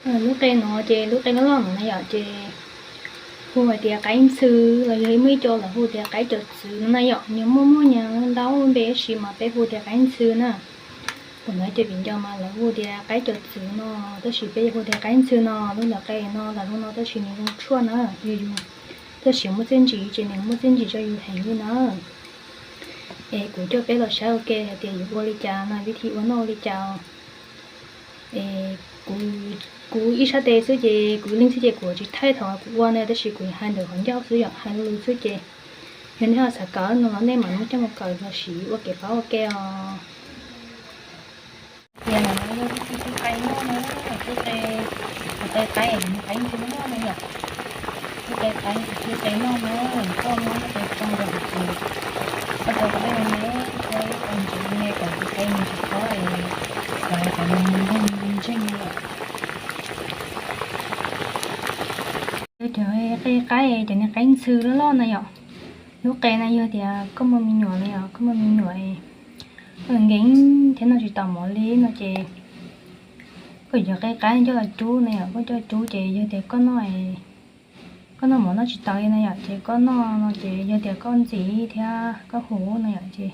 Lub qe no ces lub qe loj loj no na yom, ces hu hais tias qaib ntxhw, los yog muaj ib co lawv hu tias qaib cov txwv no na yom. Nws muaj muaj nyias ntau lub npe, tab sis mas peb hu tias qaib ntxhw na. Thaum ntawd cov viv ncaus mas lawv hu tias qaib cov txwv no, tab sis peb hu tias qaib ntxhw no. Lub ntawm qe no los lub no, tab sis nws zoo tshuaj na, yus yus, tab sis muaj txiaj ntsim ces nws muaj txiaj ntsim rau yus heev li na. Es kuv coj peb los saib ua ke hais tias yuav ua li cas no, vib thib ua noj ua li cas. Es kuv, kuv ib sab tes xwb ces kuv ib leeg xwb ces kuv tsis thaij thaum kuv ua na, tab sis kuv hais ntawm qhov ncauj xwb yom, hais lus xwb ces yog nej ho xav kawm no los nej mam li coj mus kawm los sis ua kev paub ua ke os. Tias no yog ib tug qe noj na, ib tug qe, qe qaib, qaib ntxhw noj na yom. Ib tug qe qaib ntxhw qe noj na, koj muab qe tsoo rau hauv txuas, koj rau qe me me, koj ntxiv me kom tus qe nws tsis khob, kom kom nws nkeeg ntseeg na yom. Cov qe qaib, cov niag qaib ntxhw loj loj na yom. Lub qe na yog tias koj muaj me nyuam na yom, koj muaj me nyuam, nkees thiab noj tsis tau mov li no ces koj yuav cov qe qaib coj los cub na yom, koj coj cub ces yog tias koj noj, koj noj mov noj tsis tau li na yom, ces koj noj no ces yog tias koj ntxiv thiab koj huv na yom, ces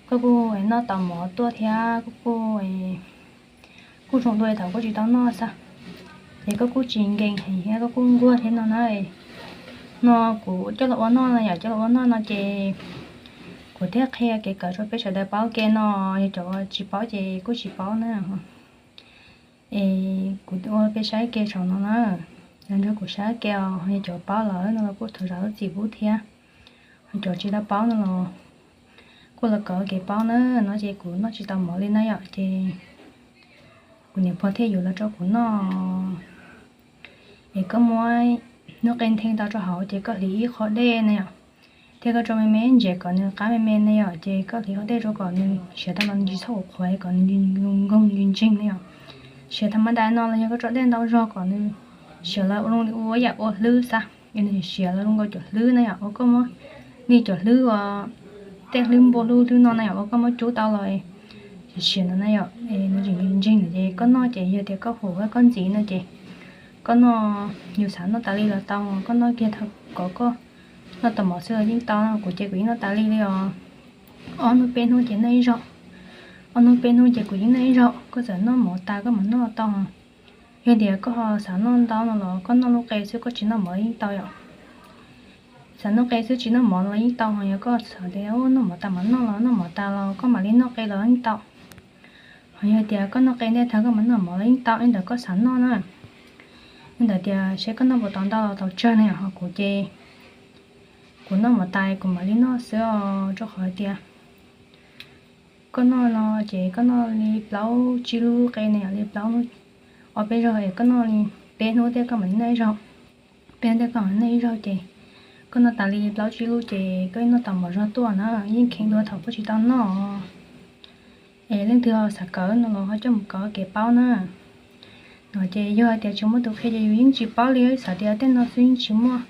koj kuj noj tau mov tuaj thiab koj kuj, kuj zoo dua thaum koj tsis tau noj xwb. Ces koj kuj tsis nkees heev thiab koj kuj nquag thiab no na. No kuv coj los ua noj no yom, coj los ua noj no ces kuv thiaj qhia kev kawm rau peb sawv daws paub ke no, yog cov tsis paub ces kuj tsis paub na. Es kuv ua peb saib ke saum no na, los nrog kuv saib ke os, yog cov paub lawm no los kuj thov zam lub txim pub thiab, cov tsis tau paub no los kuj los kawm kev paub na. No ces kuv noj tsis tau mov li na yom, ces kuv niam pog thiaj yuav los rau kuv noj. Es koj muab lub qe nthe tau rau hauv ces koj hliv ib qho dej na yom, thiab koj tso me me ntsev kom nws qab me me na yom, ces koj hliv qho dej rau kom nws siav tau los nws tsis txhob ua qhuav kom nws nkeeg ntseeg na yom. Siav tham ma dais no los yog koj tso dej ntau zog kom nws siav los ua zoo li ua yam ua hlwb xwb, es nws siav los zoo nkaus cov hlwb na yom, uas koj muab, li cov hlwb uas tej hlwb npua hlwb hlwb no na yom, uas koj muab cub tau los siav no na yom, nws tseem ntseeg ntseeg na. Ces koj noj ces yog tias koj huv koj ntxiv no ces koj noj, yus xav noj tas li los tau, koj noj kiag thaum kom koj noj tau mov xwb los yeej tau. Kuv ces kuv yeej noj tas li li os. Ob hnub peb hnub ces noj ib zaug, ob hnub peb hnub ces kuv yeej noj ib zaug. Koj txawm noj mov tas koj mam noj tau. Yog tias koj ho xav noj ntau no los koj noj lub qe xwb koj tsis noj mov yeej tau yom. Xav noj qe xwb tsis noj mov los yeej tau, ho yog koj xav tias noj mov tas mam noj los noj mov tas los koj mam li noj qe los yeej tau. Ho yog tias koj noj qe ntej tag koj mam noj mov los yeej tau, li ntawd koj xav noj na. Li ntawd tias seb koj noj puas tau ntau los tau tsawg na yom, ho kuv ces kuv noj mov tas kuv mam li noj xwb os, rau qhov tias koj noj no ces koj noj li plaub tsib lub qe na yom, li plaub, ob peb zaug es koj noj li peb hnub thiab koj mam li noj ib zaug. Peb hnub thiab koj mam li noj ib zaug ces koj noj tas li plaub tsib lub ces koj yeej noj tau mov zog tuaj na, yeej kheev dua thaum koj tsis tau noj. Es leej twg ho xav kawm no los ho coj mus kawm kev paub na. No ces yog tias tsis muaj tus qhia ces yus yeej tsis paub li, xav tias tej no xwb yeej tsis muaj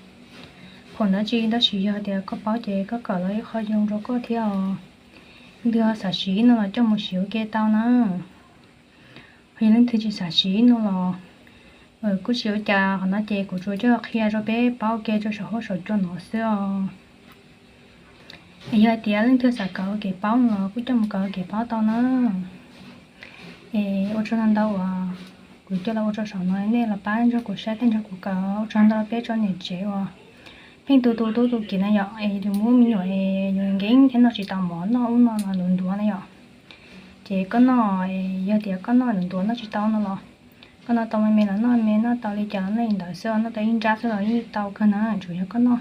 phoom dab tsi, tab sis yog tias koj paub ces koj kawm los ib qho zoo rau koj thiab os. Leej twg ho xav siv no los coj mus siv ua ke tau na. Ho yog leej twg tsis xav siv no los kuj tsis ua cas, qhov no ces kuv tsuas coj qhia rau peb paub ua ke rau saum huab saum cua no xwb os. Es yog hais tias leej twg xav kawm kev paub no los kuj coj mus kawm kev paub tau na. Es ua tsaug ntau uas kuv coj los ua rau saum no, nej los pab nrog kuv saib thiab nrog kuv kawm. Ua tsaug ntau peb tsoom niam tsev uas pheej tu tu tub tu kiv na yom, es yus muaj me nyuam es yus nkees thiab noj tsis tau mov noj ub no los ntuav ntuav na yom. Ces koj noj, yog tias koj noj ntuav ntuav noj tsis tau no los koj noj tau me me los noj me, noj tau li cas los noj li ntawd xwb, noj tau ib nrab xwb los yeej tau kawg na, tsuas yog koj noj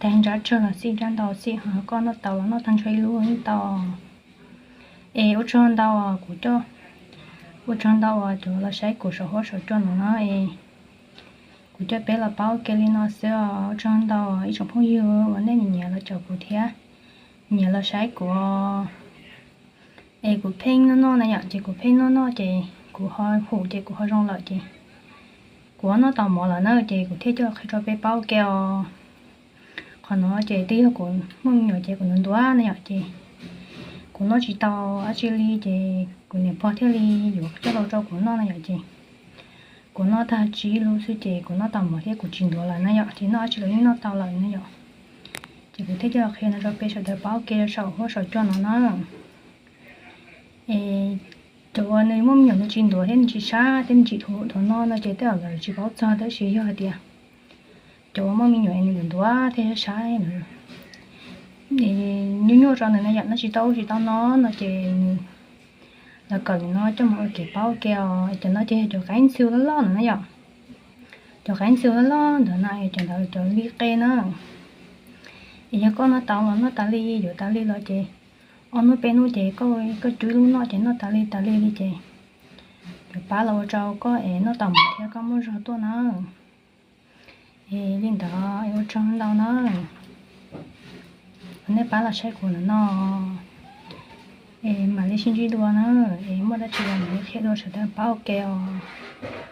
tag ib nrab tsawg los xij, nrab ntau xij, ho koj noj tau los noj tag nrho ib lub yeej tau. Es ua tsaug ntau, kuv coj, ua tsaug ntau uas cov los saib kuv saum huab saum cua no na, es kuv coj peb los paub ua ke li no xwb os. Ua tsaug ntau ib tsoom phooj ywg uas nej nyiam los caum kuv thiab nyiam los saib kuv. Es kuv pheej noj noj na yom, ces kuv pheej noj noj ces kuv ho hum ces kuv ho zoo lawm ces kuv ho noj tau mov lawm na, ces kuv thiaj coj qhia rau peb paub ua ke os. Qhov no ces twb yog kuv muaj me nyuam ces kuv ntuav ntuav na yom, ces kuv noj tsis tau dab tsi li ces kuv niam pog thiaj li yuav coj los rau kuv noj na yom, ces kuv Kuv noj tag tsib lub xwb ces kuv noj tau mov thiab kuv tsis ntuav lawm na yom, ces noj dab tsi los yeej noj tau lawm na yom. Ces kuv thiaj coj los qhia no rau peb sawv daws paub ua ke rau saum huab saum cua no na. Es cov uas nws muaj me nyuam nws tsis ntuav thiab nws tsis sab thiab nws tsis thuav no no ces tej zaum lawv tsis paub txog, tab sis yog hais tias cov uas muaj me nyuam es nws ntuav ntuav thiab sab sab, nyuaj nyuaj rau nws na yom, noj tsis tau ub tsis tau no no ces nws, lawv kawm li no coj mus ua kev paub ua ke os. Cov no ces yog cov qaib ntxhw loj loj no na yom. Cov qaib ntxhw loj loj ntawd na, cov ntawd cov li qe na. Es yog koj noj tau los noj tas li, yuav tas li los ces ob hnub peb hnub ces koj, koj cub ib lub noj ces noj tas li tas li li ces yuav pab los ua rau koj es noj tau mov thiab koj muaj zog tuaj na. Es li ntawd es ua tsaug ntau na. Nej pab los saib kuv no no, es mam li sib ntsib dua na. Es muaj dab tsi los mam li qhia dua sawv daws paub ua ke os.